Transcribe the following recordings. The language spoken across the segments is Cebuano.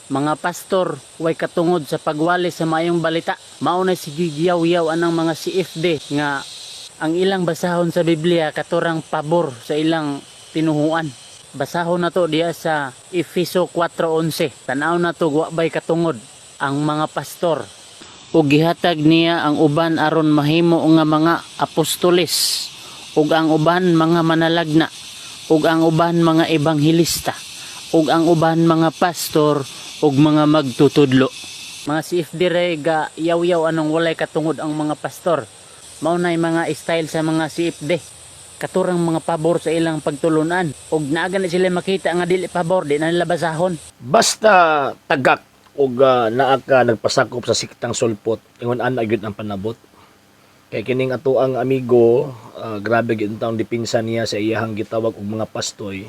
Mga pastor way katungod sa pagwali sa maayong balita. Mao na sige giyaw-yaw anang mga CFD nga ang ilang basahon sa Biblia katurang pabor sa ilang tinuhuan. Basahon na to diya sa Efeso 4:11. Tan-aw na to, wa bay katungod ang mga pastor. Ug gihatag niya ang uban aron mahimo nga mga apostoles, ug ang uban mga manalagna, ug ang uban mga ebanghelista, ug ang uban mga pastor ug mga magtutudlo. Mga CFD ray ga yaw-yaw anong walay katungod ang mga pastor. Mao nay mga style sa mga CFD. Katurang mga pabor sa ilang pagtulunan. Ug naa gani sila makita nga dili pabor, di na nila basahon. Basta tagak og naa ka nagpasakop sa siktang sulpot, ingon ana gyud ang panabot. Kay kining ato ang amigo, grabe gyud taong depensa niya sa iyahang gitawag og mga pastoy.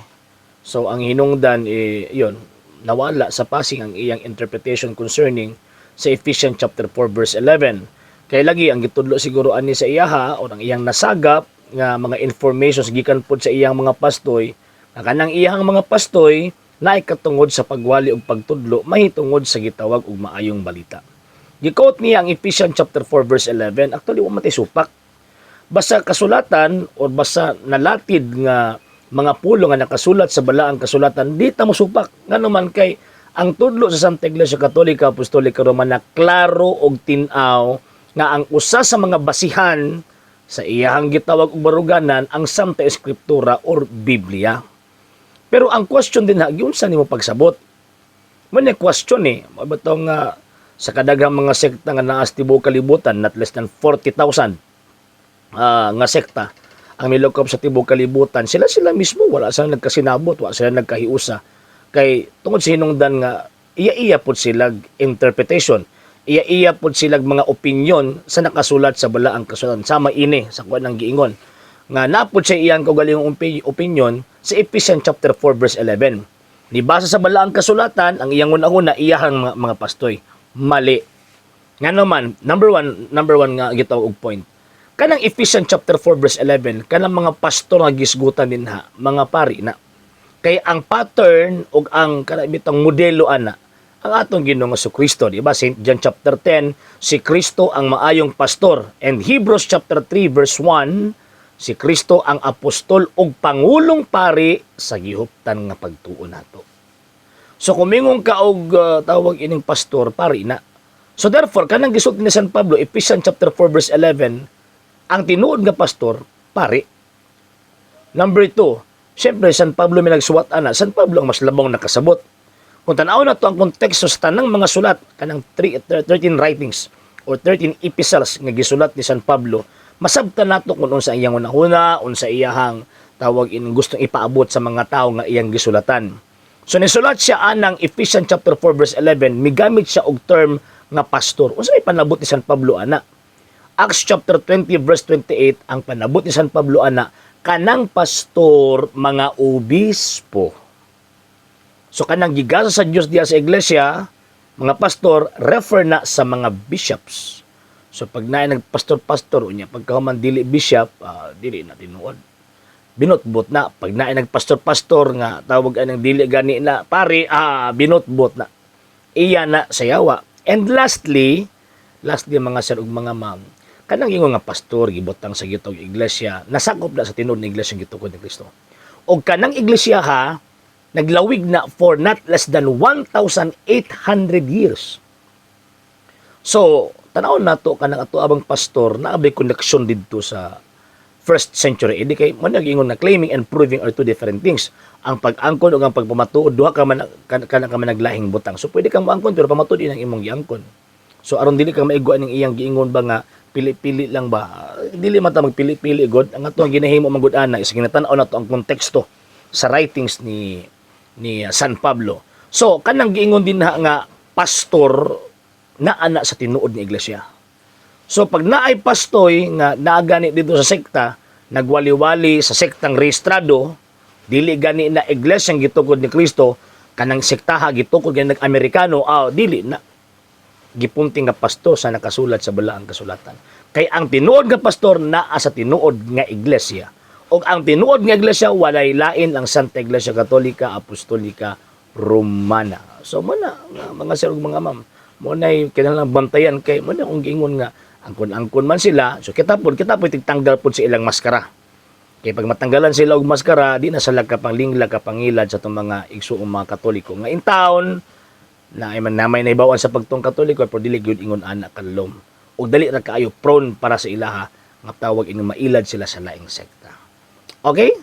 So ang hinungdan eh yon, nawala sa passing ang iyang interpretation concerning sa Ephesians chapter 4 verse 11. Kay lagi ang gitudlo siguro ani sa iyaha o ang iyang nasagap nga mga informations gikan pod sa iyang mga pastoy, nga kanang iyang mga pastoy naay katungod sa pagwali og pagtudlo mahitungod sa gitawag og maayong balita. Gi-quote niya ang Ephesians chapter 4 verse 11. Actually, wa man tay supak. Basta kasulatan or basta nalatid nga mga pulo nga nakasulat sa balaang kasulatan, di ta mosupak. Ngano man kay ang tudlo sa Santa Iglesia Katolika Apostolika Romana klaro og tin-aw nga ang usa sa mga basihan sa iyahang gitawag og baruganan ang Santa Escritura or Biblia. Pero ang question din ha, giunsa nimo pagsabot? Mao ni question eh. Mao ba tong sa kadaghang mga sekta nga naa sa tibuok kalibutan, not less than 40,000 nga sekta ang milukop sa tibuok kalibutan, sila sila mismo wala sila nagkasinabot, wala sila nagkahiusa. Kay tungod sa hinungdan nga iya-iya pod sila interpretation, iya-iya pod sila mga opinion sa nakasulat sa balaang kasulatan. Sama ini sa kuan ng giingon nga napod sa iyang kaugalingong opinion sa Ephesians chapter 4 verse 11. Nibasa sa balaang kasulatan, ang iyang una-una iyahang mga pastoy. Mali. Nga naman, number one nga gitawag og point. Kanang Ephesians chapter 4 verse 11, kanang mga pastor nga gisgutan din ha, mga pari na. Kay ang pattern ug ang kanang bitang modelo ana, ang atong Ginoong Kristo, di ba? St. John chapter 10, si Kristo ang maayong pastor. And Hebrews chapter 3 verse 1, si Kristo ang apostol ug pangulong pari sa gihuptan nga pagtuo nato. So kung mingon ka og tawag ining pastor, pari na. So therefore, kanang gisulti ni San Pablo, Ephesians chapter 4 verse 11, ang tinuod nga pastor, pari. Number 2, syempre San Pablo may nagsuwat ana, San Pablo ang mas labong nakasabot. Kung tanaw na to ang konteksto sa tanang mga sulat, kanang 3, 13 writings or 13 epistles nga gisulat ni San Pablo, masabtan nato kung unsa iyang hunahuna, unsa iyahang tawag in gustong ipaabot sa mga tao nga iyang gisulatan. So nisulat siya anang Ephesians chapter 4 verse 11, migamit siya og term nga pastor. Unsa may panabot ni San Pablo ana? Acts chapter 20 verse 28, ang panabot ni San Pablo ana, kanang pastor mga obispo. So kanang gigasa sa Dios diya sa iglesia, mga pastor, refer na sa mga bishops. So pag naay nagpastor-pastor unya pagkahuman dili bishop, dili na tinuod. Binutbot na. Pag naay nagpastor-pastor nga tawag anang dili gani na pari, binutbot na. Iya na sa yawa. And lastly, lastly mga sir ug mga ma'am, kanang ingon nga pastor gibutang sa gitog iglesia, nasakop na sa tinuod ng iglesia gitukod ni Kristo. Og kanang iglesia ha, naglawig na for not less than 1,800 years. So, tan-awon nato kanang ato abang pastor na abay connection didto sa first century AD, kay mo nag-ingon na claiming and proving are two different things. Ang pag-angkon ug ang pagpamatuod, duha ka man kan ka man naglahing butang. So pwede kang moangkon pero pamatud ang imong giangkon. So aron dili ka maigo aning iyang giingon ba nga pili-pili lang ba? Dili man ta magpili-pili god. Ang ato ang ginahimo man gud ana is ginatan-aw nato ang konteksto sa writings ni San Pablo. So kanang giingon din na nga pastor na ana sa tinuod ni iglesia. So pag naay pastoy nga naagani dito sa sekta, nagwali-wali sa sektang rehistrado, dili gani na iglesia ang gitukod ni Kristo, kanang sektaha gitukod gani nag-Amerikano, dili na gipunting nga pastor sa nakasulat sa balaang kasulatan. Kay ang tinuod nga pastor naa sa tinuod nga iglesia. Og ang tinuod nga iglesia walay lain ang Santa Iglesia Katolika Apostolika Romana. So mo na nga, mga sir ug mga ma'am, mo na kinahanglan bantayan kay mo na kung giingon nga angkon-angkon man sila, so kita pud tigtanggal pud sa ilang maskara. Kay pag matanggalan sila og maskara, di na sila kapanglingla kapangilad sa itong mga igsuong mga Katoliko. Nga in town, na ay man namay naibawan sa pagtong Katoliko, pero dili gyud ingon ana kalom. Og dali ra kaayo prone para sa ilaha nga tawag ining mailad sila sa laing sekta. Okay?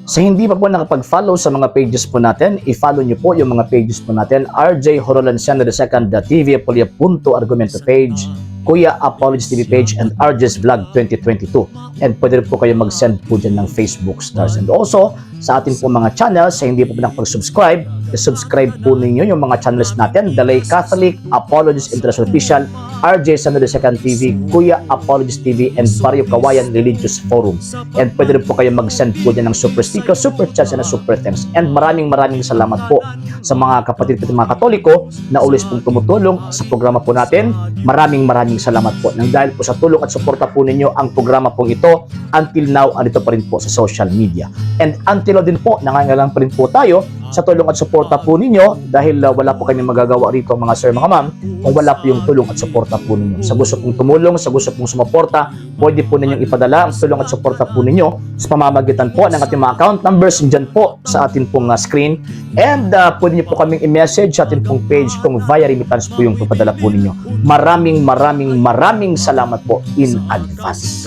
Sa hindi pa po nakapag-follow sa mga pages po natin, i-follow niyo po yung mga pages po natin: RJ Horolanciano II, The TV Apolia Argumento page, Kuya Apologies TV page, and RJ's Vlog 2022. And pwede rin po kayo mag-send po dyan ng Facebook stars. And also, sa atin po mga channels, sa hindi po nakapag-subscribe, i-subscribe po ninyo yung mga channels natin: Dalay Catholic, Apologies International Official, RJ Sano II TV, Kuya Apologies TV, and Barrio Kawayan Religious Forum. And pwede rin po kayo mag-send po dyan ng super sticker, super chats, and super thanks. And maraming maraming salamat po sa mga kapatid po mga Katoliko na always pong tumutulong sa programa po natin. Maraming maraming salamat po. Nang dahil po sa tulong at suporta po ninyo, ang programa pong ito until now andito pa rin po sa social media. And until now din po, nangangailangan pa rin po tayo sa tulong at suporta po ninyo dahil wala po kami magagawa rito, mga sir, mga ma'am, kung wala po yung tulong at suporta po ninyo. Sa gusto pong tumulong, sa gusto pong sumuporta, pwede po ninyong ipadala ang tulong at suporta po ninyo sa pamamagitan po ng ating mga account numbers dyan po sa atin pong screen. And pwede niyo po kaming i-message sa atin pong page kung via remittance po yung papadala po ninyo. Maraming maraming maraming salamat po in advance.